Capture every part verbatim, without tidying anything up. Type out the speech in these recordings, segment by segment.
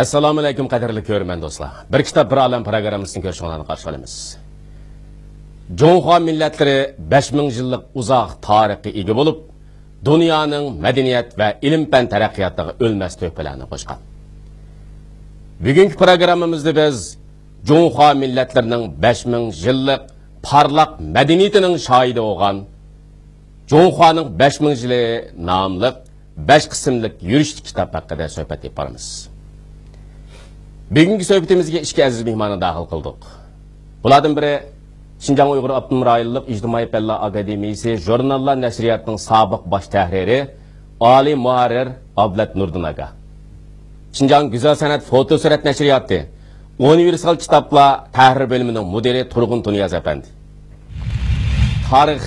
ئەسسالامۇئەلەيكۇم، قەدىرلىك كۆرۈرمەن دوستلار. بىر كىتاب، بىر ئالەم پروگراممىسىنى كۆرۈشۈڭلارنى قارشى ئالىمىز. جۇڭخۇا مىللەتلىرى بەش مىڭ يىللىق ئۇزاق تارىخقا ئىگە بولۇپ، دۇنيانىڭ مەدەنىيەت ۋە ئىلىم-پەن تەرەققىياتىغا ئۆلمەس تۆھپىلەرنى قوشقان. بۈگۈنكى پروگراممىمىزدا بىز جۇڭخۇا مىللەتلىرىنىڭ بەش مىڭ يىللىق پارلاق مەدەنىيىتىنىڭ شاھىدى بولغان جۇڭخۇانىڭ بەش مىڭ يىلى ناملىق بەش قىسىملىق يۈرۈشلۈك كىتاب ھەققىدە سۆھبەت ئېلىپ بارىمىز. بۈگۈنكى سۆھبىتىمىزگە ئىككى ئەزىز مېھماننى داخىل قىلدۇق. بۇلاردىن بىرى شىنجاڭ ئۇيغۇر ئاپتونوم رايونلۇق ئىجتىمائىي پەنلەر ئاكادېمىيىسى ژۇرناللار نەشرىياتىنىڭ سابىق باش تەھرىرى، ئالىي مۇھەررىر ئابلەت نۇردىن ئاكا. شىنجاڭ گۈزەل سەنئەت فوتو سۈرەت نەشرىياتى ئۇنىۋېرسال كىتابلار تەھرىر بۆلۈمىنىڭ مۇدىرى تۇرغۇن تۇنىياز ئەپەندى. تارىخ،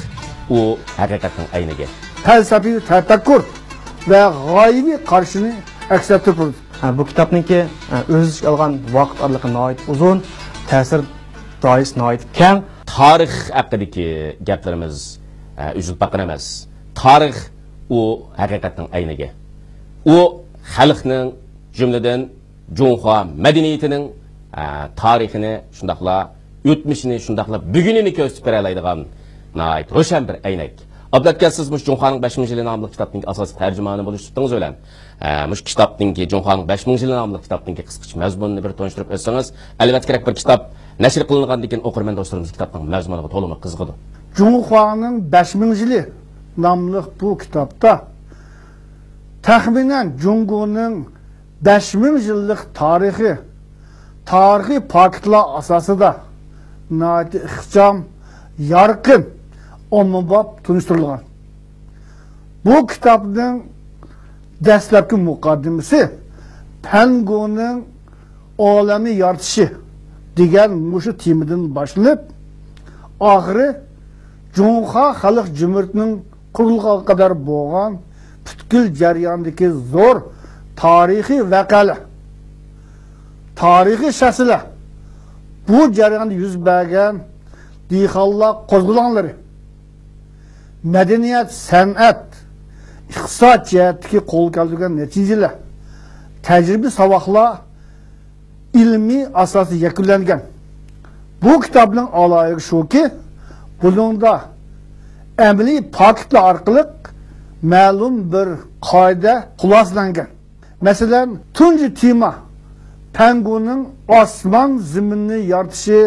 ئۇ ھەقىقەتنىڭ ئەينىكى. پەلسەپىۋى تەپەككۇر ۋە غايىۋى قارىشىنى ئەكس ئەتتۈرۈپ تۇرىدۇ. ھە، بۇ كىتابنىڭكى، ھە، ئۆز ئىچىگە ئالغان ۋاقىت ئارىلىقى ناھايىتى ئۇزۇن، تەسىر دائىرىسى ناھايىتى كەڭ. تارىخ ھەققىدىكى گەپلىرىمىز، ھە، ئۈزۈلۈپ باققان ئەمەس. تارىخ، ئۇ ھەقىقەتنىڭ ئەينىكى. ئۇ خەلقنىڭ، جۈملىدىن جۇڭخۇا مەدەنىيىتىنىڭ، ئە، تارىخىنى، شۇنداقلا ئۆتمۈشىنى، شۇنداقلا بۈگۈنىنى كۆرسىتىپ بېرەلەيدىغان ناھايىتى روشەن بىر ئەينەك. ئابلەتكە، سىز مۇشۇ جۇڭخۇانىڭ بەش مىڭ يىلى ناملىق كىتابنىڭ ئاساسىي تەرجىمانى بولۇش سۈپىتىڭىز بىلەن، ئە، مۇشۇ كىتابنىڭكى، جۇڭخۇانىڭ بەش مىڭ يىلى ناملىق كىتابنىڭكى قىسقىچە مەزمۇنىنى بىر تونۇشتۇرۇپ ئۆتسىڭىز، ئەلۋەتتە كېرەك، بىر كىتاب نەشر قىلىنغاندىن كېيىن ئوقۇرمەن دوستلىرىمىز كىتابنىڭ مەزمۇنىغا تولىمۇ قىزىقىدۇ. جۇڭخۇانىڭ بەش مىڭ يىلى ناملىق بۇ كىتابتا تەخمىنەن جۇڭگونىڭ بەش مىڭ يىللىق تارىخى تارىخىي پاكىتلار ئاساسىدا ناھايىتى ئىخچام، يارقىن، ئومۇمباب تونۇشتۇرۇلغان. بۇ كىتابنىڭ دەسلەپكى مۇقەددىمىسى پەنگونىڭ ئالەمنى يارىتىشى دېگەن مۇشۇ تېمىدىن باشلىنىپ، ئاخىرى جۇڭخۇا خەلق جۇمھۇرىيىتىنىڭ قۇرۇلغانغا قەدەر بولغان پۈتكۈل جەرياندىكى زور تارىخىي ۋەقەلەر، تارىخىي شەخسلەر، بۇ جەرياندا يۈز بەرگەن دېھقانلار قوزغىلاڭلىرى، مەدەنىيەت، سەنئەت، ئىقتىساد جەھەتتىكى قولغا كەلتۈرگەن نەتىجىلەر، تەجرىبە ساۋاقلار ئىلمىي ئاساستا يەكۈنلەنگەن. بۇ كىتابنىڭ ئالاھىدىلىكى شۇكى، بۇنىڭدا ئەمەلىي پاكىتلار ئارقىلىق مەلۇم بىر قائىدە خۇلاسىلەنگەن. مەسىلەن، تۇنجى تېما پەنگونىڭ ئاسمان زېمىننى يارىتىشى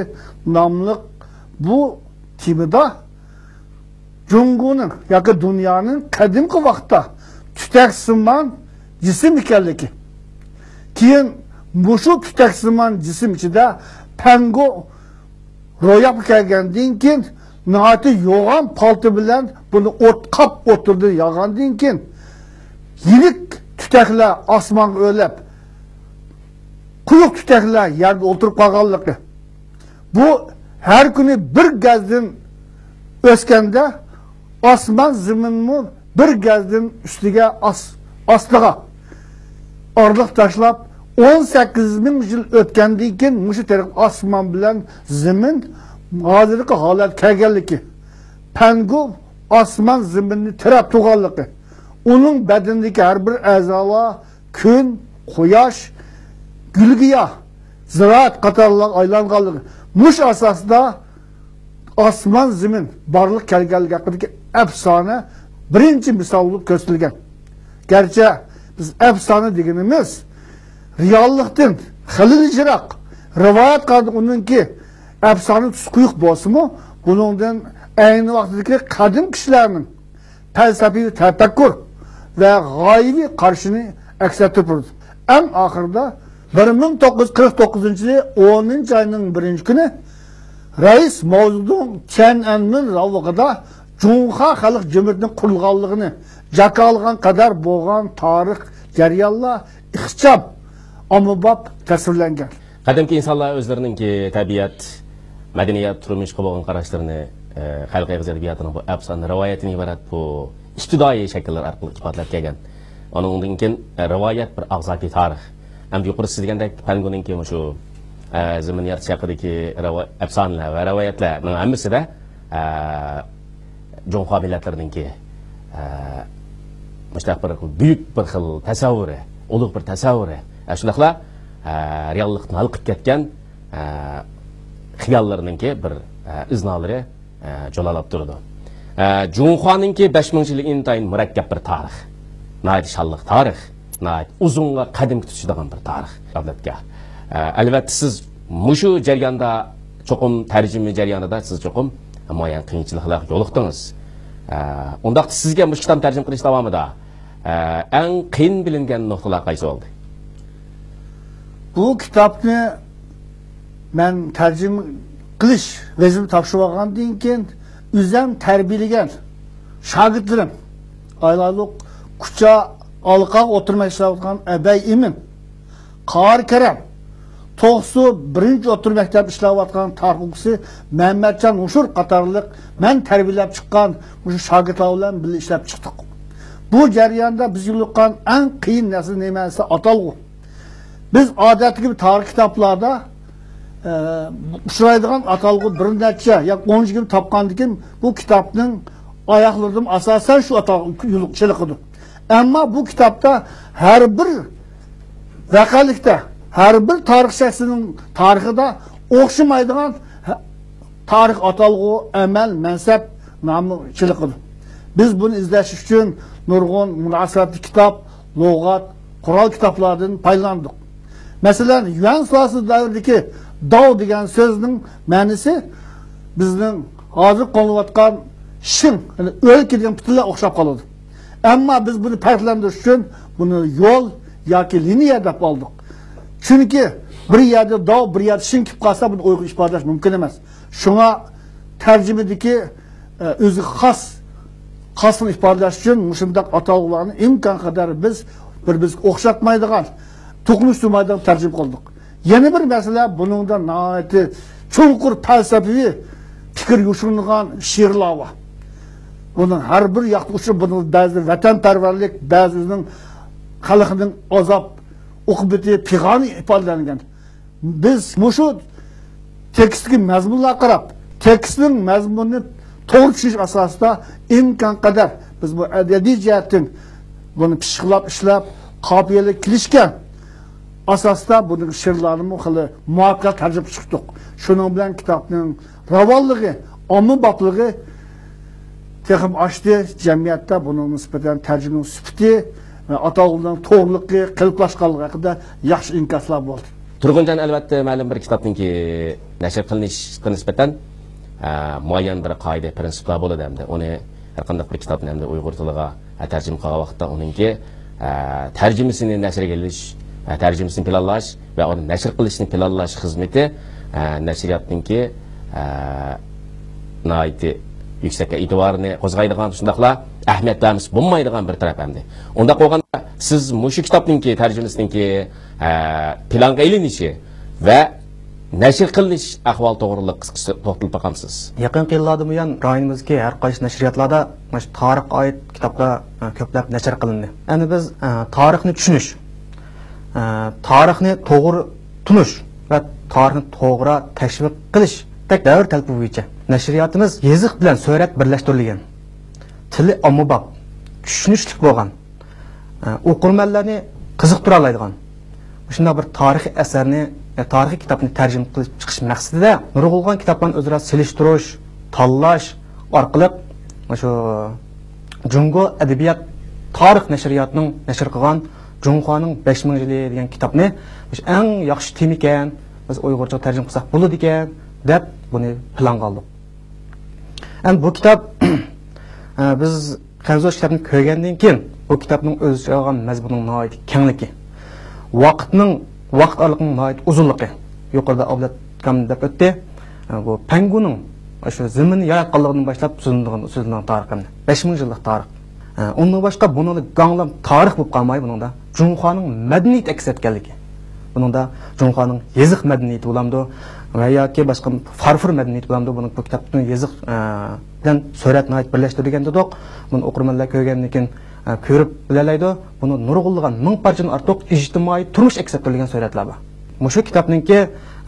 ناملىق بۇ تېمىدا جۇڭگونىڭ ياكى دۇنيانىڭ قەدىمكى ۋاقىتتا تۈتەكسىمان جىسىم ئىكەنلىكى، كېيىن مۇشۇ تۈتەكسىمان جىسىم ئىچىدە پەنگو روياپقا كەلگەندىن كېيىن، ناھايىتى يوغان پالتا بىلەن بۇنى ئوت قاپ ئوتتۇرىدىن ياغاندىن كېيىن، يېنىك تۈتەكلەر ئاسمانغا ئۆرلەپ، قويۇق تۈتەكلەر يەردە ئولتۇرۇپ قالغانلىقى، بۇ ھەر كۈنى بىر گەزدىن ئۆسكەندە، ئاسمان زېمىنمۇ بىر گەزدىن ئۈستىگە، ئاس-، ئاستىغا ئارىلىق تاشلاپ، ئون سەككىز مىڭ يىل ئۆتكەندىن كېيىن مۇشۇ تەرەپ ئاسمان بىلەن زېمىن ھازىرقى ھالەتكە كەلگەنلىكى، پەنگو ئاسمان زېمىننى تىرەپ تۇرغانلىقى، ئۇنىڭ بەدىنىدىكى ھەر بىر ئەزالار كۈن، قۇياش، گۈلگىياھ، زىرائەت قاتارلىق ئايلانغانلىقى، مۇشۇ ئاساستا ئاسمان زېمىن بارلىققا كەلگەنلىكى ھەققىدىكى ئەپسانە بىرىنچى مىسال بولۇپ كۆرسىتىلگەن. گەرچە بىز ئەپسانە دېگىنىمىز رېئاللىقتىن خېلىلا يىراق، رىۋايەت قارىدىغۇ ئۇنىڭكى ئەپسانە تۈسى قويۇق بولسىمۇ، بۇنىڭدىن ئەينى ۋاقىتتىكى قەدىم كىشىلەرنىڭ پەلسەپىۋى تەپەككۇر ۋە غايىۋى قارىشىنى ئەكس ئەتتۈرۈپ تۇرىدۇ. ئەڭ ئاخىرىدا بىر مىڭ توققۇز يۈز قىرىق توققۇزىنچى يىلى ئونىنچى ئاينىڭ بىرىنچى كۈنى رەئىس ماۋزېدۇڭ تيەنئەنمېن راۋىقىدا جۇڭخۇا خەلق جۇمھۇرىيىتىنىڭ قۇرۇلغانلىقىنى جاكارلىغان قەدەر بولغان تارىخ جەريانلار ئىخچام، ئاممىباب تەسۋىرلەنگەن. قەدىمكى ئىنسانلار ئۆزلىرىنىڭكى تەبىئەت، مەدەنىيەت، تۇرمۇشقا بولغان قاراشلىرىنى، ئە، خەلق ئېغىز ئەدەبىياتىنىڭ بۇ ئەپسانە رىۋايەتتىن ئىبارەت بۇ ئىپتىدائىي شەكىللەر ئارقىلىق ئىپادىلەپ كەلگەن. ئۇنىڭدىن كېيىن، ئە، رىۋايەت بىر ئاغزاكى تارىخ. ئەمدى يۇقىرىدا سىز دېگەندەك پەنگونىڭكى مۇشۇ، ئە، زېمىن يارىتىش ھەققىدىكى رىۋا-، ئەپسانىلەر ۋە رىۋايەتلەرنىڭ ھەممىسىدە، ئە، جۇڭخۇا مىللەتلىرىنىڭكى، ئە، مۇشۇنداق بىر بۈيۈك بىر خىل تەسەۋۋۇرى، ئۇلۇغ بىر تەسەۋۋۇرى. ئە، شۇنداقلا ئە، رېئاللىقتىن ھالقىپ كەتكەن، ئە، خىياللىرىنىڭكى بىر، ئە، ئىزنالىرى، ئە، جۇلالاپ تۇرىدۇ. ئە، جۇڭخۇانىڭكى بەش مىڭ يىلى ئىنتايىن مۇرەككەپ بىر تارىخ. ناھايىتى شانلىق تارىخ. ناھايىتى ئۇزۇنغا قەدەم تۇتىدىغان بىر تارىخ، ئابلەتكە. ئە، ئەلۋەتتە، سىز مۇشۇ جەرياندا چوقۇم تەرجىمە جەريانىدا سىز چوقۇم مۇئەييەن قىيىنچىلىقلارغا يولۇقتىڭىز. ئە، ئۇنداقتا سىزگە مۇشۇ كىتابنى تەرجىمە قىلىش داۋامىدا، ئە، ئەڭ قىيىن بىلىنگەن نۇقتىلار قايسى بولدى؟ بۇ كىتابنى مەن تەرجىمە قىلىش ۋەزىپىنى تاپشۇرۇپ ئالغاندىن كېيىن، ئۆزۈم تەربىيەلىگەن شاگىرتلىرىم، ئايلاندۇق، كۇچا ئالىقاغا ئوتتۇرا مەكتەپتە ئىشلەۋاتقان ئەبەي ئىمىن، قارى كەرەم، توقسۇ بىرىنچى ئوتتۇرا مەكتەپ ئىشلەۋاتقان تارىخ ئوقۇتقۇچىسى مەمەتجان ھوشۇر قاتارلىق مەن تەربىيەلەپ چىققان مۇشۇ شاگىرتلار بىلەن بىللە ئىشلەپ چىقتۇق. بۇ جەرياندا بىز يولۇققان ئەڭ قىيىن نەرسە نېمە دېسە، ئاتالغۇ. بىز ئادەتتىكى تارىخ كىتابلاردا، ئە، ئۇچرايدىغان ئاتالغۇ بىر نەچچە ياكى ئون يىگىرمە تاپقاندىكىن، بۇ كىتابنىڭ ئاياغلىرىدىمۇ ئاساسەن شۇ ئاتالغۇ يولۇق چېلىقىدۇ. ئەمما بۇ كىتابتا ھەر بىر ۋەقەلىكتە، ھەر بىر تارىخ شەخسىنىڭ تارىخىدا ئوخشىمايدىغان ھە-، تارىخ ئاتالغۇ، ئەمەل، مەنسەپ نامى چېلىقىدۇ. بىز بۇنى ئىزدەش ئۈچۈن نۇرغۇن مۇناسىۋەتلىك كىتاب، لۇغەت، قورال كىتابلاردىن پايدىلاندۇق. مەسىلەن، يۈەن سۇلالىسى دەۋرىدىكى داۋ دېگەن سۆزنىڭ مەنىسى بىزنىڭ ھازىر قوللىنىۋاتقان شىڭ، يەنى ئۆلكە دېگەن پۈتۈنلەي ئوخشاپ قالىدۇ. ئەمما بىز بۇنى پەرقلەندۈرۈش ئۈچۈن بۇنى يول ياكى لىنىيە دەپ ئالدۇق. چۈنكى بىر يەردە داۋ، بىر يەردە شىڭ كېلىپ قالسا، بۇنى ئۇيغۇر ئىپادىلەش مۇمكىن ئەمەس. شۇڭا تەرجىمىدىكى، ئە، ئۆزىگە خاس، خاسلىقنى ئىپادىلەش ئۈچۈن مۇشۇنداق ئاتالغۇلارنى ئىمكانقەدەر بىز بىر-بىرىگە ئوخشاتمايدىغان، توقۇنۇشتۇرمايدىغان تەرجىمە قىلدۇق. يەنە بىر مەسىلە، بۇنىڭدا ناھايىتى چوڭقۇر پەلسەپىۋى پىكىر يوشۇرۇنغان شېئىرلار بار. بۇنىڭ ھەر بىر ياقتا ئۇچۇر، بۇنىڭ بەزىدە ۋەتەنپەرۋەرلىك، بەزىدە ئۆزىنىڭ خەلقىنىڭ ئازاب ئوقۇبىتى، پىغانى ئىپادىلەنگەن. بىز مۇشۇ تېكىستتىكى مەزمۇنلارغا قاراپ، تېكىستنىڭ مەزمۇنىنى توغرا چۈشىنىش ئاساسىدا ئىمكانقەدەر بىز بۇ ئەدەبىي جەھەتتىن بۇنى پىششىقلاپ ئىشلەپ، قاپىيەلىك كېلىشكەن ئاساستا بۇنىڭ شېئىرلارنىمۇ خېلى مۇۋەپپەقىيەتلىك تەرجىمە قىلىپ چىقتۇق. شۇنىڭ بىلەن كىتابنىڭ راۋانلىقى، ئاممىبابلىقى تېخىمۇ ئاشتى. جەمئىيەتتە بۇنىڭ نىسبەتەن تەرجىمىنىڭ سۈپىتى، ئاتالغۇنىڭ توغرىلىقى، قېلىپلاشقانلىقى ھەققىدە ياخشى ئىنكاسلار بولدى. تۇرغۇنجان، ئەلۋەتتە، مەلۇم بىر كىتابنىڭكى نەشر قىلىنىشقا نىسبەتەن، ئە، مۇئەييەن بىر قائىدە، پىرىنسىپلار بولىدۇ ھەمدە ئۇنى ھەر قانداق بىر كىتابنى ھەمدە ئۇيغۇر تىلىغا، ئە، تەرجىمە قىلغان ۋاقىتتا ئۇنىڭكى، ئە، تەرجىمىسىنى نەشرگە ئېلىش، ئە، تەرجىمىسىنى پىلانلاش ۋە ئۇنى نەشر قىلىشنى پىلانلاش خىزمىتى، ئە، نەشرىياتنىڭكى، ئە، ناھايىتى يۈكسەك ئېتىبارنى قوزغايدىغان، شۇنداقلا ئەھمىيەت بەرمىسە بولمايدىغان بىر تەرەپ ئەمدى. ئۇنداق بولغاندا، سىز مۇشۇ كىتابنىڭكى تەرجىمىسىنىڭكى، ئە، پىلانغا ئېلىنىشى ۋە نەشر قىلىنىش ئەھۋالى توغرىلىق قىسقىچە توختىلىپ باقامسىز؟ يېقىنقى يىللاردىن بۇيان رايونىمىزدىكى ھەر قايسى نەشرىياتلاردا مۇشۇ تارىخقا ئائىت كىتابلار، ئە، كۆپلەپ نەشر قىلىندى. ئەمدى بىز، ئە، تارىخنى چۈشىنىش، ئە، تارىخنى توغرا تونۇش ۋە تارىخنى توغرا تەشۋىق قىلىشتەك دەۋر تەلىپى بويىچە نەشرىياتىمىز يېزىق بىلەن سۈرەت بىرلەشتۈرۈلگەن، تىلى ئاممىباب، چۈشىنىشلىك بولغان، ئە، ئوقۇرمەنلەرنى قىزىقتۇرالايدىغان مۇشۇنداق بىر تارىخىي ئەسەرنى، ئە، تارىخىي كىتابنى تەرجىمە قىلىپ چىقىش مەقسىتىدە نۇرغۇنلىغان كىتابلارنى ئۆزئارا سېلىشتۇرۇش، تاللاش ئارقىلىق مۇشۇ جۇڭگو ئەدەبىيات تارىخ نەشرىياتىنىڭ نەشر قىلغان جۇڭخۇانىڭ بەش مىڭ يىلى دېگەن كىتابنى مۇشۇ ئەڭ ياخشى تېما ئىكەن، بىز ئۇيغۇرچىغا تەرجىمە قىلساق بولىدىكەن دەپ بۇنى پىلانغا ئالدۇق. ئەمدى بۇ كىتاب، ئە، بىز خەنزۇ كىتابنى كۆرگەندىن كېيىن، بۇ كىتابنىڭ ئۆز ئىچىگە ئالغان مەزمۇنىنىڭ ناھايىتى كەڭلىكى، ۋاقىتنىڭ، ۋاقىت ئارىلىقىنىڭ ناھايىتى ئۇزۇنلۇقى، يۇقىرىدا ئابلەت ئاكام دەپ ئۆتتى. بۇ پەنگۇنىڭ شۇ زېمىننى ياراتقانلىقىدىن باشلاپ سۆزلىنىدىغان، سۆزلىنىدىغان تارىخ ئەمدى. بەش مىڭ يىللىق تارىخ. ئۇنىڭدىن باشقا بۇنىڭدا گاڭلام تارىخ بولۇپ قالماي، بۇنىڭدا جۇڭخۇانىڭ مەدەنىيىتى ئەكس ئەتكەنلىكى. بۇنىڭدا جۇڭخۇانىڭ يېزىق مەدەنىيىتى بولامدۇ ۋە ياكى باشقا فارفور مەدەنىيىتى بولامدۇ، بۇنىڭ بۇ كىتابتىن يېزىق، ئە، بىلەن سۈرەت ناھايىتى بىرلەشتۈرۈلگەن دېدۇق. بۇنى ئوقۇرمەنلەر كۆرگەندىن كېيىن، ئە، كۆرۈپ بىلەلەيدۇ. بۇنى نۇرغۇنلىغان مىڭ پارچىدىن ئارتۇق ئىجتىمائىي تۇرمۇش ئەكس ئەتتۈرۈلگەن سۈرەتلەر بار. مۇشۇ كىتابنىڭكى،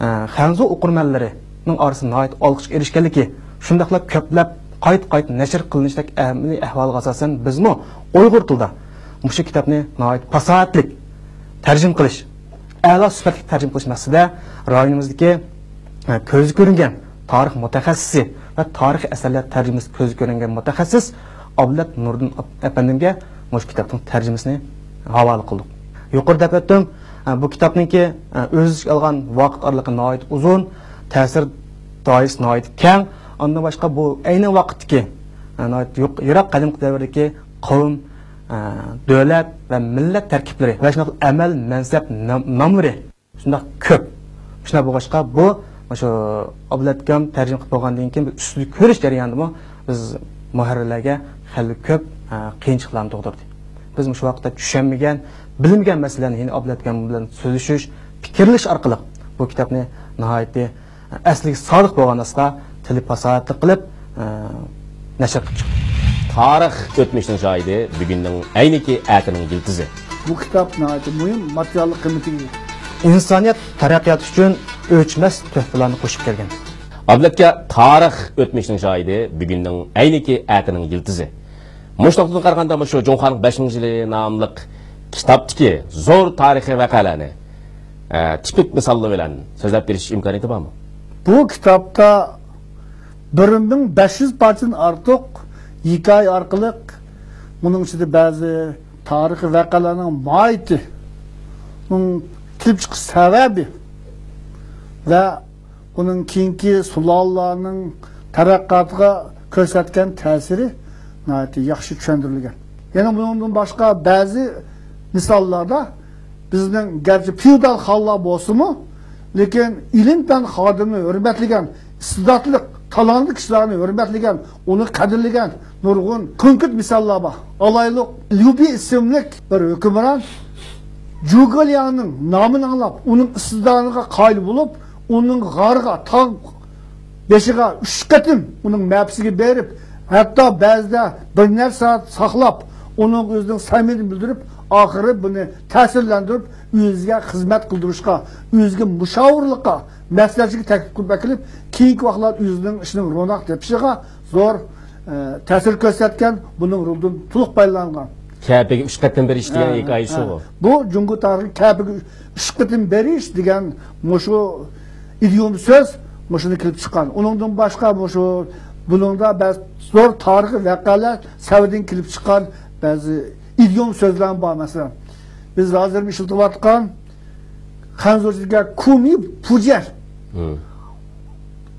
ئە، خەنزۇ ئوقۇرمەنلىرىنىڭ ئارىسىدا ناھايىتى ئالقىشقا ئېرىشكەنلىكى، شۇنداقلا كۆپلەپ قايتا-قايتا نەشر قىلىنىشتەك ئەمەلىي ئەھۋالغا ئاساسەن، بىزمۇ ئۇيغۇر تىلىدا مۇشۇ كىتابنى ناھايىتى پاساھەتلىك تەرجىمە قىلىش، ئەلا سۈپەتلىك تەرجىمە قىلىش مەقسىتىدە رايونىمىزدىكى، ئە، كۆزگە كۆرۈنگەن تارىخ مۇتەخەسسىسى ۋە تارىخىي ئەسەرلەر تەرجىمىسى كۆزگە كۆرۈنگەن مۇتەخەسسىس ئابلەت نۇردىن ئەپ-، ئەپەندىمگە مۇشۇ كىتابنىڭ تەرجىمىسىنى ھاۋالە قىلدۇق. يۇقىرىدا دەپ ئۆتتۈم، ئە، بۇ كىتابنىڭكى، ئە، ئۆز ئىچىگە ئالغان ۋاقىت ئارىلىقى ناھايىتى ئۇزۇن، تەسىر دائىرىسى ناھايىتى كەڭ. ئاندىن باشقا بۇ ئەينى ۋاقىتتىكى، ئە، ناھايىتى يۇق-، يىراق قەدىمكى دەۋردىكى قەۋم، ئە، دۆلەت ۋە مىللەت تەركىبلىرى ۋە شۇنداق ئەمەل، مەنسەپ نام-، ناملىرى شۇنداق كۆپ. شۇنداق بولغاچقا، بۇ، مۇشۇ ئابلەتكام تەرجىمە قىلىپ بولغاندىن كېيىن، بىز ئۈستىدە كۆرۈش جەريانىدىمۇ بىز مۇھەررىرلەرگە خېلى كۆپ، ئە، قىيىنچىلىقلارنى تۇغدۇردى. بىز مۇشۇ ۋاقىتتا چۈشەنمىگەن، بىلمىگەن مەسىلىلەرنى يەنە ئابلەتكام بىلەن سۆزلىشىش، پىكىرلىشىش ئارقىلىق بۇ كىتابنى ناھايىتى، ئە، ئەسلىگە سادىق بولغان ئاستا تىلى پاساھەتلىك قىلىپ، ئە، نەشر قىلىپ چىقتى. تارىخ ئۆتمۈشنىڭ شاھىدى، بۈگۈننىڭ ئەينىكى، ئەتىنىڭ يىلتىزى. بۇ كىتاب ناھايىتى مۇھىم ماتېرىياللىق قىممىتىگە ئىگە. ئىنسانىيەت تەرەققىياتى ئۈچۈن ئۆچمەس تۆھپىلەرنى قوشۇپ كەلگەن. ئابلەتكە تارىخ ئۆتمۈشنىڭ شاھىدى، بۈگۈننىڭ ئەينىكى، ئەتىنىڭ يىلتىزى. مۇشۇ نۇقتىدىن قارىغاندا، مۇشۇ جۇڭخۇانىڭ بەش مىڭ يىلى ناملىق كىتابتىكى زور تارىخىي ۋەقەلەرنى، ئە، تىپىك مىساللار بىلەن سۆزلەپ بېرىش ئىمكانىيىتى بارمۇ؟ بۇ كىتابتا بىر مىڭ بەش يۈز پارچىدىن ئارتۇق ھېكايە ئارقىلىق، بۇنىڭ ئىچىدە بەزى تارىخىي ۋەقەلەرنىڭ ماھىيىتى، ئۇنىڭ كېلىپ چىقىش سەۋەبى ۋە ئۇنىڭ كېيىنكى سۇلالىلەرنىڭ تەرەققىياتىغا كۆرسەتكەن تەسىرى ناھايىتى ياخشى چۈشەندۈرۈلگەن. يەنە بۇنىڭدىن باشقا بەزى مىساللاردا بىزنىڭ گەرچە فېئودال خانلار بولسىمۇ، لېكىن ئىلىم-پەن خادىمىنى ھۆرمەتلىگەن، ئىستېداتلىق، تالانتلىق كىشىلەرنى ھۆرمەتلىگەن، ئۇنى قەدىرلىگەن نۇرغۇن كونكرېت مىساللار بار. ئالايلۇق، ليۇبى ئىسىملىك بىر ھۆكۈمران جۇگېلياڭنىڭ نامىنى ئاڭلاپ، ئۇنىڭ ئىستىداتىغا قايىل بولۇپ، ئۇنىڭ غارغا، تاغ بېشىغا ئۈچ قېتىم ئۇنىڭ مەپىسىگە بېرىپ، ھەتتا بەزىدە بىر نەچچە سائەت ساقلاپ، ئۇنىڭغا ئۆزىنىڭ سەمىمىيىتىنى بىلدۈرۈپ، ئاخىرى بۇنى تەسىرلەندۈرۈپ، ئۆزىگە خىزمەت قىلدۇرۇشقا، ئۆزىگە مۇشاۋىرلىققا، مەسلىھەتچىگە تەكلىپ قىلىپ ئەكېلىپ، كېيىنكى ۋاقىتلاردا ئۆزىنىڭ ئىشىنىڭ روناق تېپىشىغا زور، ئە، تەسىر كۆرسەتكەن، بۇنىڭ رولىدىن تولۇق پايدىلانغان. كەپىگە ئۈچ قېتىم بېرىش دېگەن ھە، ھېكايىسى ھە. بۇ. بۇ جۇڭگو تارىخىدا كەپىگە ئۈچ قېتىم بېرىش دېگەن مۇشۇ ئىدىيوم سۆز مۇشۇنى كېلىپ چىققان. ئۇنىڭدىن باشقا مۇشۇ بۇنىڭدا بەزى زور تارىخىي ۋەقەلەر سەۋەبىدىن كېلىپ چىققان بەزى ئىدىيوم سۆزلەر بار. مەسىلەن، بىز ھازىر ئىشلىتىۋاتقان خەنزۇچىدىكى كۇمى پۇجيەر. ھە.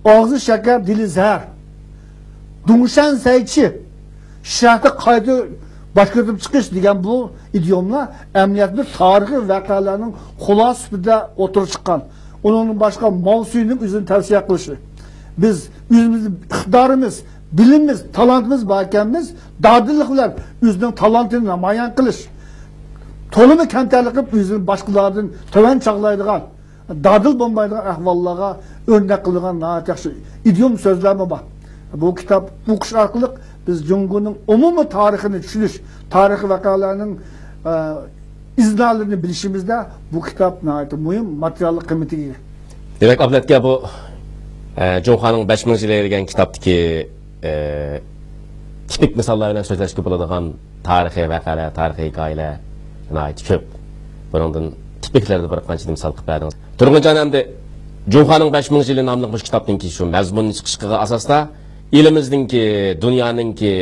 ئاغزى شەكەر، دىلى زەھەر. دۇڭشەن سەيچى، شەھەردە قايتا باش كۆتۈرۈپ چىقىش دېگەن بۇ ئىدىيوملار ئەمەلىيەتتە بىر تارىخىي ۋەقەلەرنىڭ خۇلاسىسى سۈپىتىدە ئوتتۇرىغا چىققان. ئۇنىڭدىن باشقا ماۋسۈينىڭ ئۆزىنى تەۋسىيە قىلىشى. بىز ئۆزىمىزنىڭ ئىقتىدارىمىز، بىلىمىمىز، تالانتىمىز بار ئىكەنمىز، دادىللىق بىلەن ئۆزىنىڭ تالانتىنى نامايان قىلىش. تولىمۇ كەمتەرلىك قىلىپ، ئۆزىنى باشقىلاردىن تۆۋەن چاغلايدىغان، دادىل بولمايدىغان ئەھۋاللارغا ئۆرنەك قىلىدىغان ناھايىتى ياخشى ئىدىيوم سۆزلەرمۇ بار. بۇ كىتاب ئوقۇش ئارقىلىق بىز جۇڭگونىڭ ئومۇمىي تارىخىنى چۈشىنىش، تارىخىي ۋەقەلەرنىڭ، ئە، ئىزنالىرىنى بىلىشىمىزدە بۇ كىتاب ناھايىتى مۇھىم ماتېرىياللىق قىممىتىگە ئىگە. دېمەك، ئابلەتكە بۇ، ئە، جۇڭخۇانىڭ بەش مىڭ يىلى دېگەن كىتابتىكى، ئە، تىپىك مىساللار بىلەن سۆزلەشكە بولىدىغان تارىخىي ۋەقەلەر، تارىخىي ھېكايىلەر ناھايىتى كۆپ. بۇنىڭدىن تىپىكلەردىن بىر قانچىنى مىسال قىلىپ بەردىڭىز. تۇرغۇنجان ئەمدى جۇڭخۇانىڭ بەش مىڭ يىلى ناملىق مۇشۇ كىتابتىن كېيىن شۇ مەزمۇننى چىقىشىغا ئاساستا، ئېلىمىزنىڭكى، دۇنيانىڭكى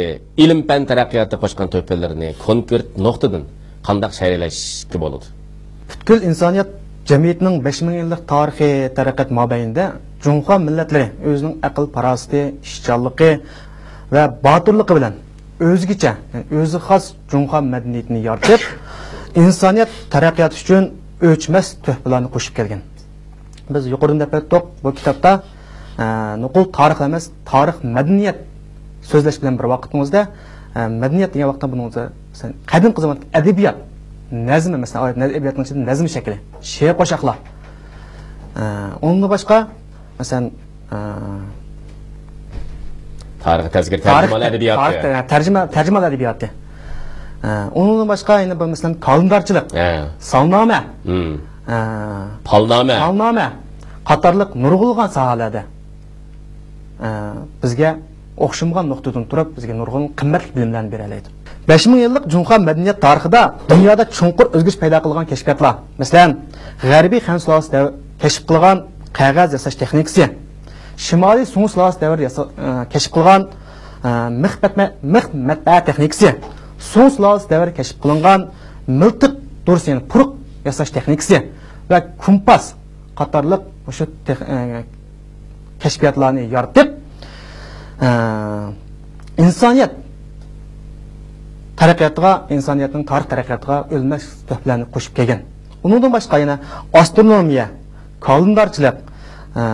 ئىلىم-پەن تەرەققىياتىغا قوشقان تۆھپىلىرىنى كونكرېت نۇقتىدىن قانداق شەرھلەشكە بولىدۇ؟ پۈتكۈل ئىنسانىيەت جەمئىيىتىنىڭ بەش مىڭ يىللىق تارىخىي تەرەققىيات مابەينىدە جۇڭخۇا مىللەتلىرى ئۆزىنىڭ ئەقىل-پاراسىتى، ئىشچانلىقى ۋە باتۇرلۇقى بىلەن ئۆزگىچە، يەنى ئۆزى خاس جۇڭخۇا مەدەنىيىتىنى يارىتىپ، ئىنسانىيەت تەرەققىياتى ئۈچۈن ئۆچمەس تۆھپىلەرنى قوشۇپ كەلگەن. بىز يۇقىرىدىن دەپ ئۆتتۇق، بۇ كىتابتا، ئە، نوقۇل تارىخلا ئەمەس، تارىخ، مەدەنىيەت سۆزلەش بىلەن بىر ۋاقىتىمىزدا، ئە، مەدەنىيەت دېگەن ۋاقىتتا بۇنىڭ ئۆزى، مەسىلەن، قەدىمكى زاماندىكى ئەدەبىيات، نەزم، مەسىلەن، ئەدەبىياتنىڭ ئىچىدە نەزم شەكلى، شېئىر قوشاقلار. ئە، ئۇنىڭدىن باشقا، مەسىلەن، ئە، تارىخ تەزكىر تارىخ تەرجىمىھال تە-، ئەدەبىياتى. تارىخ تە-، تەرجىمە، تەرجىمىھال ئەدەبىياتى. ئە، ئۇنىڭدىن باشقا يەنە بىر، مەسىلەن، كالېندارچىلىق، ھە. ساننامە، ھىم. ئە، پالنامە. پالنامە قاتارلىق نۇرغۇنلىغان ساھەلەردە، ئە، بىزگە ئوخشىمىغان نۇقتىدىن تۇرۇپ، بىزگە نۇرغۇن قىممەتلىك بىلىملەرنى بېرەلەيدۇ. بەش مىڭ يىللىق جۇڭخۇا مەدەنىيەت تارىخىدا دۇنيادا چوڭقۇر ئۆزگىرىش پەيدا قىلغان كەشپىياتلار، مەسىلەن، غەربىي خەن سۇلالىسى دەۋر كەشىپ قىلغان قەغەز ياساش تېخنىكىسى، شىمالىي سۇڭ سۇلالىسى دەۋرىدە ياسا-، ئە، كەشىپ قىلغان، ئە، مىخ مەتمە-، مىخ مەتبەئە تېخنىكىسى، سۇڭ سۇلالىسى دەۋرىدە كەشىپ قىلىنغان مىلتىق دۇرۇس، يەنى پۇرۇق ياساش تېخنىكىسى ۋە كومپاس قاتارلىق مۇشۇ تېخ-، ئە، كەشپىياتلارنى يارىتىپ، ئە، ئىنسانىيەت تەرەققىياتىغا، ئىنسانىيەتنىڭ تارىخ تەرەققىياتىغا ئۆلمەس تۆھپىلەرنى قوشۇپ كەلگەن. ئۇنىڭدىن باشقا يەنە ئاسترونومىيە، كالېندارچىلىق، ئە،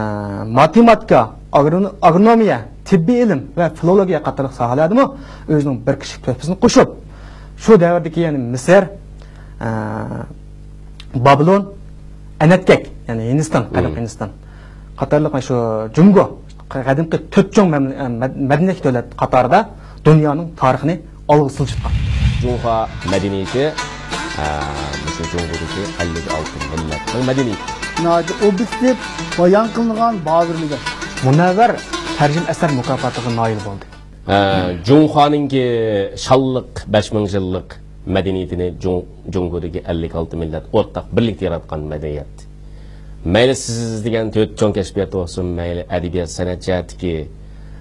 ماتېماتىكا، ئاگرون-، ئاگرونومىيە، تېببىي ئىلىم ۋە فىلولوگىيە قاتارلىق ساھەلەردىمۇ ئۆزىنىڭ بىر كىشىلىك تۆھپىسىنى قوشۇپ، شۇ دەۋردىكى يەنە مىسىر، ئە، بابىلون، ئەنەتكەك، يەنى ھىندىستان، قەدىمكى ھىندىستان قاتارلىق، مانا شۇ جۇڭگو، قەدىمكى تۆت چوڭ مەم-، مەد-، مەدەنىيەتكە دۆلەت قاتارىدا دۇنيانىڭ تارىخىنى ئالغا سىلجىتقان. جۇڭخۇا مەدەنىيىتى، ئە، مۇشۇ جۇڭگودىكى ئەللىك ئالتە مىللەتنىڭ مەدەنىيىتى. ناھايىتى ئوبيېكتىپ بايان قىلىنغان، باۋېرىلگەن. مۇنەۋۋەر تەرجىمە ئەسەر مۇكاپاتىغا نايىل بولدى. ئە، جۇڭخۇانىڭكى شانلىق بەش مىڭ يىللىق مەدەنىيىتىنى جۇڭ-، جۇڭگودىكى ئەللىك ئالتە مىللەت ئورتاق بىرلىكتە ياراتقان مەدەنىيەت. مەيلى سىز دېگەن تۆت چوڭ كەشپىيات بولسۇن، مەيلى ئەدەبىيات، سەنئەت جەھەتتىكى،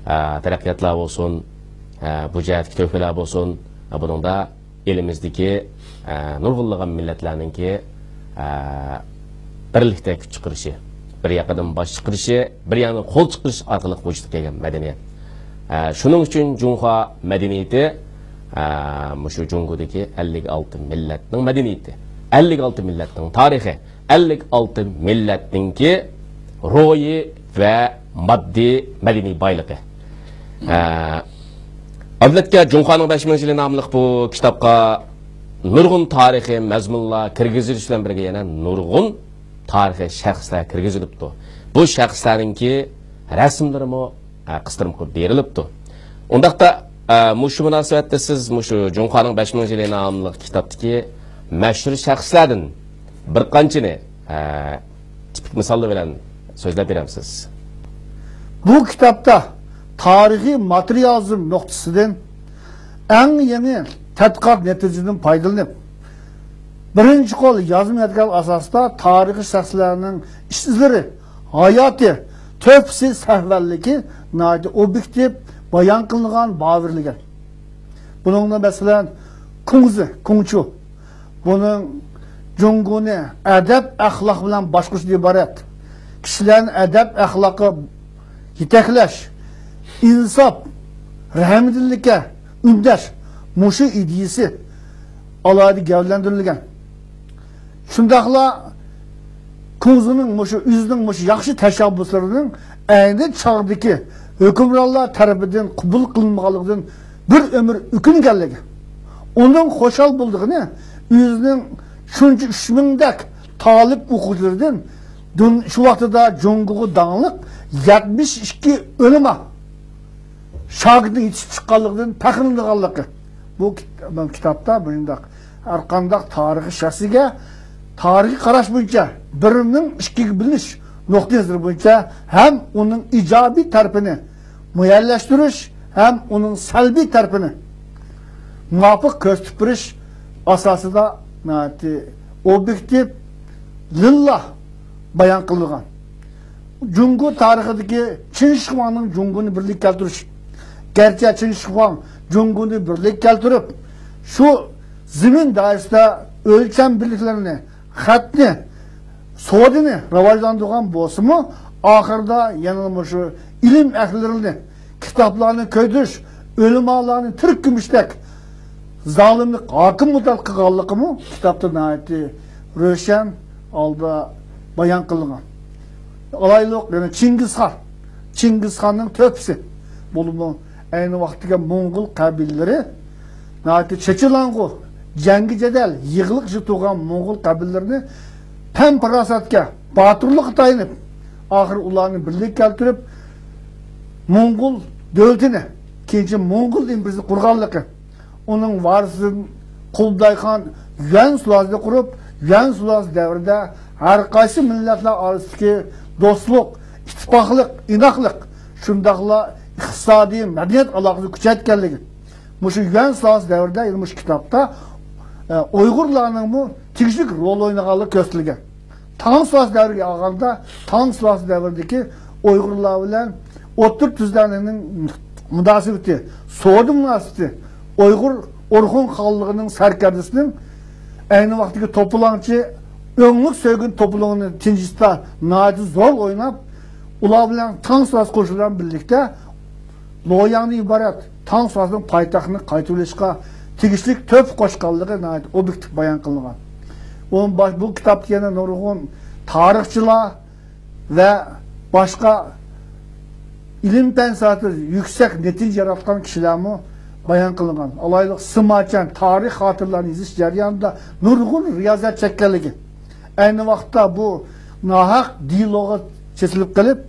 ئە، تەرەققىياتلار بولسۇن، ئە، بۇ جەھەتتىكى تۆھپىلەر بولسۇن، ئە، بۇنىڭدا ئېلىمىزدىكى، ئە، نۇرغۇنلىغان مىللەتلەرنىڭكى، ئە، بىرلىكتە كۈچ چىقىرىشى، بىر ياقىدىن باش چىقىرىشى، بىر ياقتىن قول چىقىرىش ئارقىلىق ۋۇجۇدقا كەلگەن مەدەنىيەت. ئە، شۇنىڭ ئۈچۈن جۇڭخۇا مەدەنىيىتى، ئە، مۇشۇ جۇڭگودىكى ئەللىك ئالتە مىللەتنىڭ مەدەنىيىتى، ئەللىك ئالتە مىللەتنىڭ تارىخى، ئەللىك ئالتە مىللەتنىڭكى روھىي ۋە ماددىي مەدەنىي بايلىقى. ئە، ئابلەتكە جۇڭخۇانىڭ بەش مىڭ يىلى ناملىق بۇ كىتابقا نۇرغۇن تارىخىي مەزمۇنلار كىرگۈزۈلۈش بىلەن بىرگە يەنە نۇرغۇن تارىخىي شەخسلەر كىرگۈزۈلۈپتۇ. بۇ شەخسلەرنىڭكى رەسىملىرىمۇ، ئە، قىستۇرما قىلىپ بېرىلىپتۇ. ئۇنداقتا، ئە، مۇشۇ مۇناسىۋەتتە سىز مۇشۇ جۇڭخۇانىڭ بەش مىڭ يىلى ناملىق كىتابتىكى مەشھۇر شەخسلەردىن بىر قانچىنى، ئە، تىپىك مىساللار بىلەن سۆزلەپ بېرەمسىز؟ بۇ كىتابتا تارىخىي ماتېرىيالىزم نۇقتىسىدىن ئەڭ يېڭى تەتقىقات نەتىجىدىن پايدىلىنىپ، بىرىنچى قول يازما يادىكارلىق ئاساسىدا تارىخىي شەخسلەرنىڭ ئىش-ئىزلىرى، ھاياتى، تۆھپىسى، سەھۋەنلىكى ناھايىتى ئوبيېكتىپ بايان قىلىنغان، باۋېرىلگەن. بۇنىڭدا، مەسىلەن، كۇڭزى، كۇڭچۇ، بۇنىڭ جۇڭگونى ئەدەپ-ئەخلاق بىلەن باشقۇرۇشتىن ئىبارەت. كىشىلەرنى ئەدەپ-ئەخلاققا يېتەكلەش، ئىنساپ، رەھمىدىللىككە ئۈندەش، مۇشۇ ئىدىيىسى ئالاھىدە گەۋدىلەندۈرۈلگەن. شۇنداقلا كۇڭزىنىڭ مۇشۇ، ئۆزىنىڭ مۇشۇ ياخشى تەشەببۇسلىرىنىڭ ئەينى چاغدىكى ھۆكۈمرانلار تەرىپىدىن قوبۇل قىلىنمىغانلىقىدىن بىر ئۆمۈر ئۆكۈنگەنلىكى، ئۇنىڭ خۇشال بولىدىغىنى، ئۆزىنىڭ شۇنچە ئۈچ مىڭدەك تالىپ ئوقۇغۇچىلىرىدىن دۇن-، شۇ ۋاقتىدا جۇڭگوغا داڭلىق يەتمىش ئىككى ئۆلىما شاگىرتنىڭ يېتىشىپ چىققانلىقىدىن پەخىرلىنىدىغانلىقى. بۇ كىت-، بۇ كىتابتا مۇشۇنداق ھەر قانداق تارىخىي شەخسكە تارىخىي قاراش بويىچە، بىرنىڭ ئىككىگە بۆلۈش نۇقتىئى نەزىرى بويىچە ھەم ئۇنىڭ ئىجابىي تەرىپىنى مۇئەييەنلەشتۈرۈش ھەم ئۇنىڭ سەلبىي تەرىپىنى مۇۋاپىق كۆرسىتىپ بېرىش ئاساسىدا ناھايىتى ئوبيېكتىپ، لىللا بايان قىلىنغان. جۇڭگو تارىخىدىكى چېن شىخۇاڭنىڭ جۇڭگونى بىرلىككە كەلتۈرۈش. گەرچە چېن شىخۇاڭ جۇڭگونى بىرلىككە كەلتۈرۈپ، شۇ زېمىن دائىرىسىدە ئۆلچەم بىرلىكلىرىنى، خەتنى، سودىنى راۋاجلاندۇرغان بولسىمۇ، ئاخىرىدا يەنە مۇشۇ ئىلىم ئەھلىلىرىنى، كىتابلارنى كۆيدۈرۈش، ئۆلىمالارنى تىرىك كۆمۈشتەك زالىملىق ھاكىم مۇددىئا قىلغانلىقىمۇ كىتابتا ناھايىتى روشەن ھالدا بايان قىلىنغان. ئالايلۇق، يەنە چىڭگىزخان، چىڭگىزخاننىڭ تۆھپىسى، بولۇپمۇ ئەينى ۋاقىتتىكى موڭغۇل قەبىلىلىرى ناھايىتى چېچىلاڭغۇ، جەڭگى جېدەل، يىغلىق ئىچىدە تۇرغان موڭغۇل قەبىلىلىرىنى پەن-پاراسەتكە، باتۇرلۇققا تايىنىپ، ئاخىرى ئۇلارنى بىرلىككە كەلتۈرۈپ، موڭغۇل دۆلىتىنى، كېيىنچە موڭغۇل ئىمپېرىيىسىنى قۇرغانلىقى، ئۇنىڭ ۋارىسىدىن قۇبلايخان يۈەن سۇلالىسىنى قۇرۇپ، يۈەن سۇلالىسى دەۋرىدە ھەر قايسى مىللەتلەر ئارىسىدىكى دوستلۇق، ئىتتىپاقلىق، ئىناقلىق، شۇنداقلا ئىقتىسادىي، مەدەنىيەت ئالاقىسىنى كۈچەيتكەنلىكى، مۇشۇ يۈەن سۇلالىسى دەۋرىدە، يەنە مۇشۇ كىتابتا، ئە، ئۇيغۇرلارنىڭمۇ تېگىشلىك رول ئوينىغانلىقى كۆرسىتىلگەن. تاڭ سۇلالىسى دەۋرىگە ئالغاندا، تاڭ سۇلالىسى دەۋرىدىكى ئۇيغۇرلار بىلەن ئوتتۇرا تۈزلەڭلىكنىڭ مۇناسىۋىتى، سودا مۇناسىۋىتى، ئۇيغۇر ئورخۇن خانلىقىنىڭ سەركەردىسىنىڭ ئەينى ۋاقىتتىكى توپىلاڭچى ئۆڭلۈك سۆيگۈن توپىلىڭىنى تىنچىتىشتا ناھايىتى زور ئويناپ، ئۇلار بىلەن تاڭ سۇلالىسى قوشۇنى بىلەن بىرلىكتە لوياڭدىن ئىبارەت تاڭ سۇلالىسىنىڭ پايتەختىنى قايتۇرۇۋېلىشقا تېگىشلىك تۆھپە قوشقانلىقى ناھايىتى ئوبيېكتىپ بايان قىلىنغان. ئۇنىڭ باش-، بۇ كىتابتا يەنە نۇرغۇن تارىخچىلار ۋە باشقا ئىلىم-پەن ساھەسىدە يۈكسەك نەتىجە ياراتقان كىشىلەرمۇ بايان قىلىنغان. ئالايلۇق، سىماچيەن تارىخ خاتىرىلەرنى يېزىش جەريانىدا نۇرغۇن رىيازەت چەككەنلىكى، ئەينى ۋاقىتتا بۇ ناھەق دېلوغا چېتىلىپ قېلىپ،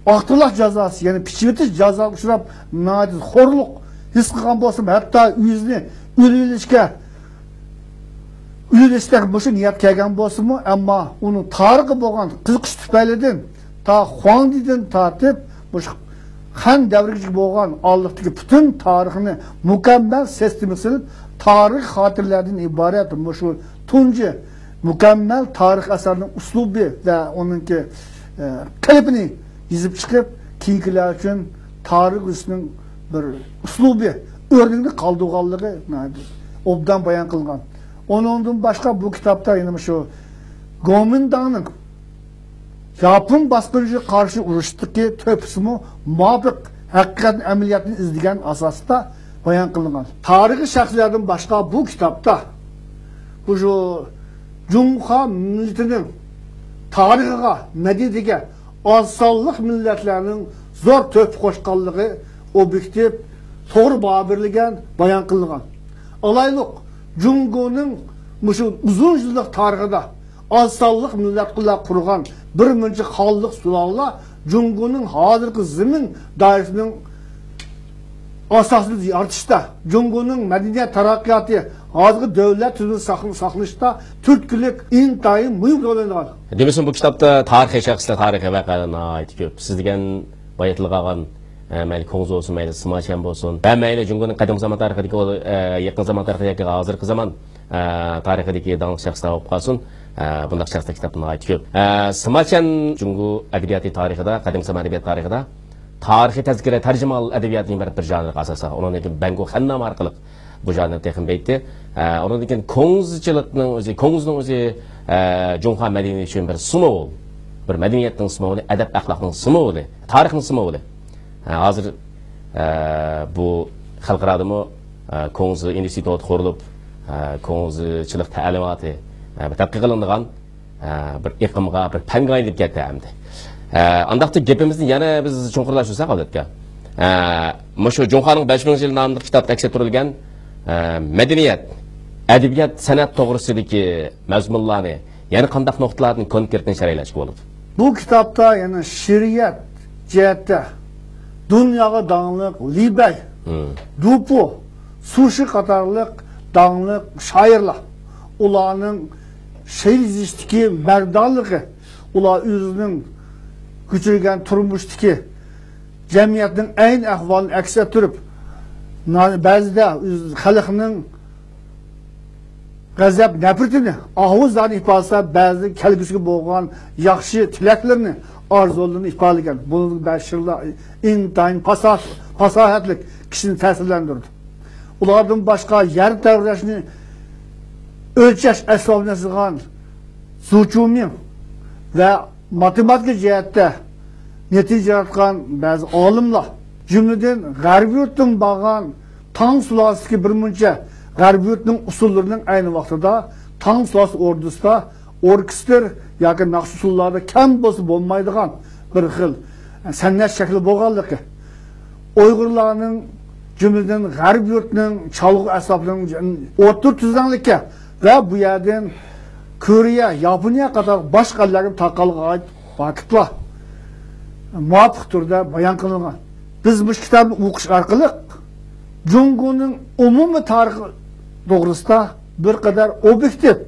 ئاقتۇرۇق جازاسى، يەنى پىچىۋېتىش جازاسىغا ئۇچراپ، ناھايىتى خورلۇق ھېس قىلغان بولسىمۇ، ھەتتا ئۆزىنى ئۆلۈۋېلىشكە، ئۆلۈۋېلىشتەك مۇشۇ نىيەت كەلگەن بولسىمۇ، ئەمما ئۇنىڭ تارىخقا بولغان قىزىقىش تۈپەيلىدىن تا خۇاڭدىدىن تارتىپ مۇشۇ خەن دەۋرىگىچە بولغان ئارىلىقتىكى پۈتۈن تارىخنى مۇكەممەل سىستېمىغا سېلىپ، تارىخ خاتىرىلەردىن ئىبارەت مۇشۇ تۇنجى مۇكەممەل تارىخ ئەسەرنىڭ ئۇسلۇبى ۋە ئۇنىڭكى، ئە، قېلىپىنى يېزىپ چىقىپ، كېيىنكىلەر ئۈچۈن تارىخ يېزىشنىڭ بىر ئۇسلۇبى، ئۆرنىكىنى قالدۇرغانلىقى ناھايىتى ئوبدان بايان قىلغان. ئۇنىڭدىن باشقا بۇ كىتابتا يەنە مۇشۇ گومىنداڭنىڭ ياپون باسقۇنچىلىقىغا قارشى ئۇرۇشتىكى تۆھپىسىمۇ مۇۋاپىق ھەقىقەتنى، ئەمەلىيەتنى ئىزدىگەن ئاساستا بايان قىلىنغان. تارىخىي شەخسلەردىن باشقا بۇ كىتابتا مۇشۇ جۇڭخۇا مىللىتىنىڭ تارىخىغا، مەدەنىيىتىگە ئاز سانلىق مىللەتلەرنىڭ زور تۆھپە قوشقانلىقى ئوبيېكتىپ، توغرا باھا بېرىلگەن، بايان قىلىنغان. ئالايلۇق، جۇڭگونىڭ مۇشۇ ئۇزۇن يىللىق تارىخىدا ئاز سانلىق مىللەتلەر قۇرغان بىر مۇنچە خانلىق، سۇلالىلەر جۇڭگونىڭ ھازىرقى زېمىن دائىرىسىنىڭ ئاساسىنى يارىتىشتا، جۇڭگونىڭ مەدەنىيەت تەرەققىياتى، ھازىرقى دۆلەت تۈزۈمى ساقل-، ساقلىنىشتا تۈرتكىلىك ئىنتايىن مۇھىم رول ئوينىغان. دېمىسىمۇ، بۇ كىتابتا تارىخىي شەخسلەر، تارىخىي ۋەقەلەر ناھايىتى كۆپ. سىز دېگەن بايا تىلغا ئالغان، ئە، مەيلى كۇڭزى بولسۇن، مەيلى سىما چيەن بولسۇن ۋە مەيلى جۇڭگونىڭ قەدىم زامان تارىخىدىكى، ئە، يېقىن زامان تارىخىدىكى، ھازىرقى زامان، ئە، تارىخىدىكى داڭلىق شەخسلەر بولۇپ قالسۇن، ئە، بۇنداق شەخسلەر كىتابتا ناھايىتى كۆپ. ئە، سىما چيەن جۇڭگو ئەدەبىياتى تارىخىدا، قەدىم زامان ئەدەبىيات تارىخىدا تارىخىي تەزكىرە، تەرجىمىھال ئەدەبىياتىنى بىر، بىر ژانىرغا ئاساسلىغان. ئۇنىڭدىن كېيىن بەنگو خەننامە ئارقىلىق بۇ ژانىرنى تېخىمۇ بېيىتتى. ئە، ئۇنىڭدىن كېيىن كۇڭزىچىلىقنىڭ ئۆزى، كۇڭزىنىڭ ئۆزى، ئە، جۇڭخۇا مەدەنىيىتى ئۈچۈن بىر سىمۋول، بىر مەدەنىيەتنىڭ سىمۋولى، ئەدەپ ئەخلاقنىڭ سىمۋولى، تارىخنىڭ سىمۋولى. ئە، ھازىر، ئە، بۇ خەلقئارادىمۇ، ئە، كۇڭزى ئىنستىتۇتى قۇرۇلۇپ، ئە، كۇڭزىچىلىق تەلىماتى، ئە، بىر تەتقىق قىلىنىدىغان، ئە، بىر ئېقىمغا، بىر پەنگە ئايلىنىپ كەتتى ئەمدى. ئە، ئانداقتا گېپىمىزنى يەنە بىز چوڭقۇرلاشتۇرساق، ئەلۋەتتە. ئە، مۇشۇ جۇڭخۇنىڭ بەش مىڭ يىل ناملىق كىتابتا ئەكس ئەتتۈرۈلگەن، ئە، مەدەنىيەت، ئەدەبىيات، سەنئەت توغرىسىدىكى مەزمۇنلارنى يەنە قانداق نۇقتىلاردىن كونكرېتنى شەرھلەشكە بولىدۇ؟ بۇ كىتابتا يەنە شېئىرىيەت جەھەتتە دۇنياغا داڭلىق لى بەي، مم، دۇپۇ، سۇشى قاتارلىق داڭلىق شائىرلار، ئۇلارنىڭ شېئىر يېزىشتىكى مەردانلىقى، ئۇلار ئۆزىنىڭ كۆچۈرگەن تۇرمۇشتىكى جەمئىيەتنىڭ ئەينى ئەھۋالىنى ئەكس ئەتتۈرۈپ، نا-، بەزىدە ئۆز خەلقنىڭ غەزەپ نەپرىتىنى، ئاھۇ زارىنى ئىپادىلىسە، بەزىدە كەلگۈسىگە بولغان ياخشى تىلەكلىرىنى، ئارزۇلىرىنى ئىپادىلىگەن. بۇنىڭ بىر شېئىرلار ئىنتايىن پاساھ-، پاساھەتلىك، كىشىنى تەسىرلەندۈرىدۇ. ئۇلاردىن باشقا يەر تەۋرەشنى ئۆلچەش ئەسۋابىنى ياسىغان زۇ چيۇمىڭ ۋە ماتېماتىكا جەھەتتە نەتىجە ياراتقان بەزى ئالىملار، جۈملىدىن غەربىي يۇرتتىن بارغان تاڭ سۇلالىسىدىكى بىر مۇنچە غەربىي يۇرتنىڭ ئۇسسۇللىرىنىڭ ئەينى ۋاقتىدا تاڭ سۇلالىسى ئوردىسىدا ئوركېستىر ياكى ناخشا ئۇسسۇللاردا كەم بولسا بولمايدىغان بىر خىل سەھنە شەكلى بولغانلىقى، ئۇيغۇرلارنىڭ، جۈملىدىن غەربىي يۇرتنىڭ چالغۇ ئەسۋابلىرىنىڭ ئوتتۇرا تۈزلەڭلىككە ۋە بۇ يەردىن كورېيە، ياپونىيە قاتارلىق باشقا ئەللەرگە تارقالغان ۋاقىتلار مۇۋاپىق تۈردە بايان قىلىنغان. بىز مۇشۇ كىتابنى ئوقۇش ئارقىلىق جۇڭگونىڭ ئومۇمىي تارىخى توغرىسىدا بىر قەدەر ئوبيېكتىپ،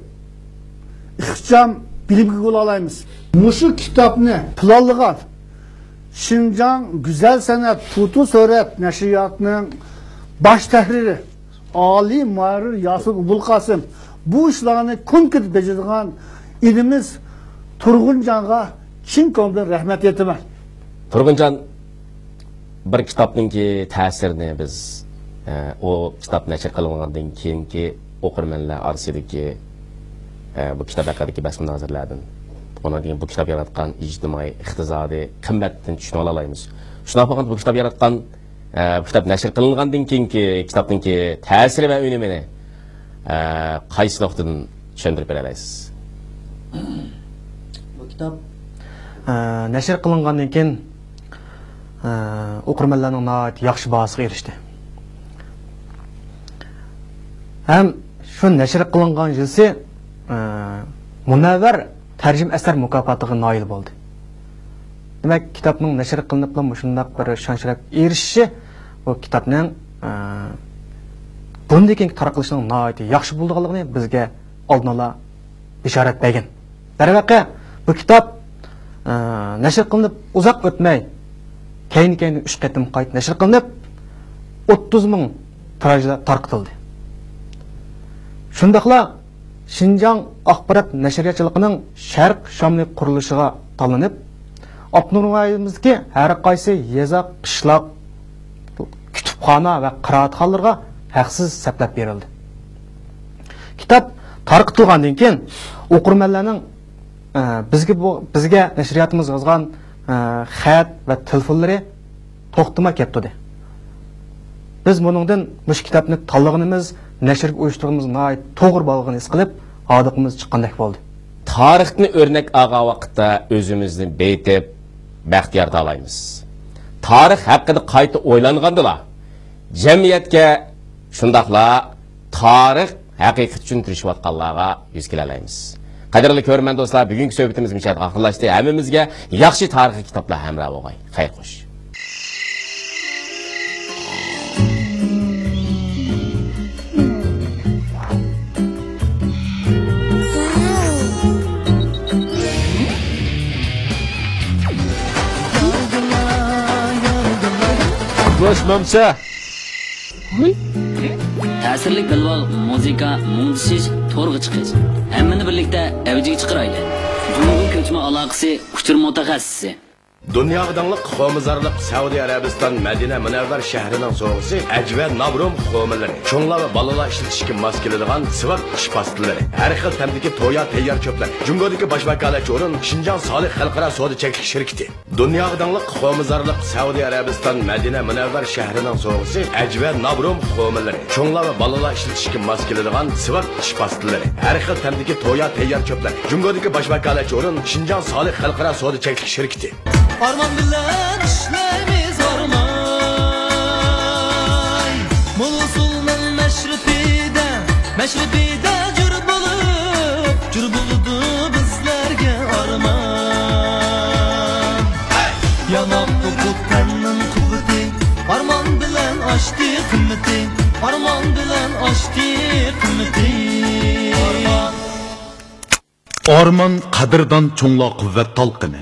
ئىخچام بىلىمگە ئىگە بولالايمىز. مۇشۇ كىتابنى پىلانلىغان شىنجاڭ گۈزەل سەنئەت تۇتۇ سۈرەت نەشرىياتىنىڭ باش تەھرىرى، ئالىي مۇھەررىر ياسىن ئوبۇلقاسىم، بۇ ئىشلارنى كونكرېت بېجىرىدىغان ئىنىمىز تۇرغۇنجانغا چىن كۆڭلۈمدىن رەھمەت ئېيتىمەن. تۇرغۇنجان، بىر كىتابنىڭكى تەسىرىنى بىز، ئە، ئۇ كىتاب نەشر قىلىنغاندىن كېيىنكى ئوقۇرمەنلەر ئارىسىدىكى، ئە، بۇ كىتاب ھەققىدىكى بەس مۇنازىرىلەردىن، ئۇنىڭدىن كېيىن بۇ كىتاب ياراتقان ئىجتىمائىي، ئىقتىسادىي قىممەتتىن چۈشىنىۋالالايمىز. شۇنداق بولغاندا بۇ كىتاب ياراتقان، ئە، بۇ كىتاب نەشر قىلىنغاندىن كېيىنكى كىتابنىڭكى تەسىرى ۋە ئۈنۈمىنى، ئە، قايسى نۇقتىدىن چۈشەندۈرۈپ بېرەلەيسىز؟ بۇ كىتاب، ئە، نەشر قىلىنغاندىن كېيىن، ئە، ئوقۇرمەنلەرنىڭ ناھايىتى ياخشى باھاسىغا ئېرىشتى. ھەم شۇ نەشر قىلىنغان يىلسى، ئە، مۇنەۋۋەر تەرجىمە ئەسەر مۇكاپاتىغا نائىل بولدى. دېمەك، كىتابنىڭ نەشر قىلىنىپلا مۇشۇنداق بىر شان-شەرەپكە ئېرىشىشى بۇ كىتابنىڭ، ئە، بۇندىن كېيىنكى تارقىلىشىنىڭ ناھايىتى ياخشى بولىدىغانلىقىنى بىزگە ئالدىن ئالا بېشارەت بەرگەن. دەرۋەقە، بۇ كىتاب، ئە، نەشر قىلىنىپ ئۇزاق ئۆتمەي، كەينى-كەينىدىن ئۈچ قېتىم قايتا نەشر قىلىنىپ، ئوتتۇز مىڭ تىراژدا تارقىتىلدى. شۇنداقلا شىنجاڭ ئاخبارات نەشرىياتچىلىقىنىڭ شەرق شامىلى قۇرۇلۇشىغا تاللىنىپ، ئاپتونوم رايونىمىزدىكى ھەر قايسى يېزا، قىشلاق، كۇتۇپخانا ۋە قىرائەتخانىلىرىغا ھەقسىز سەپلەپ بېرىلدى. كىتاب تارقىتىلغاندىن كېيىن، ئوقۇرمەنلەرنىڭ، ئە، بىزگە بۇ، بىزگە نەشرىياتىمىز يازغان، ئە، خەت ۋە تېلېفونلىرى توختىماي كەپ تۇردى. بىز بۇنىڭدىن مۇشۇ كىتابنى تاللىغىنىمىز، نەشرگە ئۇيۇشتۇرغىنىمىز ناھايىتى توغرا بولغىنىنى ھېس قىلىپ، ھاردۇقىمىز چىققاندەك بولدى. تارىختىن ئۆرنەك ئالغان ۋاقىتتا ئۆزىمىزنى بېيىتىپ، بەخت يارىتالايمىز. تارىخ ھەققىدە قايتا ئويلانغاندىلا، جەمئىيەتكە، شۇنداقلا تارىخ ھەقىقىتى ئۈچۈن تىرىشىۋاتقانلارغا يۈز كېلەلەيمىز. قەدىرلىك كۆرۈرمەن دوستلار، بۈگۈنكى سۆھبىتىمىز مۇشۇ يەردە ئاخىرلاشتى. ھەممىمىزگە ياخشى تارىخىي كىتابلار ھەمراھ بولغاي. خەير خوش. بوش مامسا. تەسىرلىك بىلىۋال، مۇزىكا، مۇڭدىشىش، تورغا چىقىش. ھەممىنى بىرلىكتە ئەۋجىگە چىقىرايلى. جۇڭگو كۆچمە ئالاقىسى ئۇچۇر مۇتەخەسسىسى. دۇنياغا داڭلىق خۇمىزارلىق سەئۇدى ئەرەبىستان مەدىنە مۇنەۋۋەر شەھىرىنىڭ سوۋغىسى ئەجۋە نابروم خۇمىلىرى. چوڭلار ۋە بالىلار ئىشلىتىشكە ماس كېلىدىغان سىۋاك چىش پاستىلىرى. ھەر خىل تەمدىكى تويا تەييار چۆپلەر. جۇڭگودىكى باش ۋاكالەتچى ئورۇن شىنجاڭ سالىھ خەلقئارا سودا چەكلىك شىركىتى. دۇنياغا داڭلىق خۇمىزارلىق سەئۇدى ئەرەبىستان مەدىنە مۇنەۋۋەر شەھىرىنىڭ سوۋغىسى ئەجۋە نابروم خۇمىلىرى. چوڭلار ۋە بالىلار ئىشلىتىشكە ماس كېلىدىغان سىۋاك چىش پاستىلىرى. ھەر خىل تەمدىكى تويا تەييار چۆپلەر. جۇڭگودىكى باش ۋاكالەتچى ئورۇن شىنجاڭ سالىھ خەلقئارا سودا چەكلىك شىركىتى. ئارمان بىلەن ئىشلەيمىز ئارمان. موزۇلنىڭ مەشرىپىدە، مەشرىپىدە جور بولۇپ، جور بولىدۇ بىزلەرگە ئارمان. ياناق توقۇپ تەننىڭ قۇۋۋىتى، ئارمان بىلەن ئاشتى قىممىتى، ئارمان بىلەن ئاشتى قىممىتى. ئارمان قەدىردان چوڭلار قۇۋۋەت تالقىنى.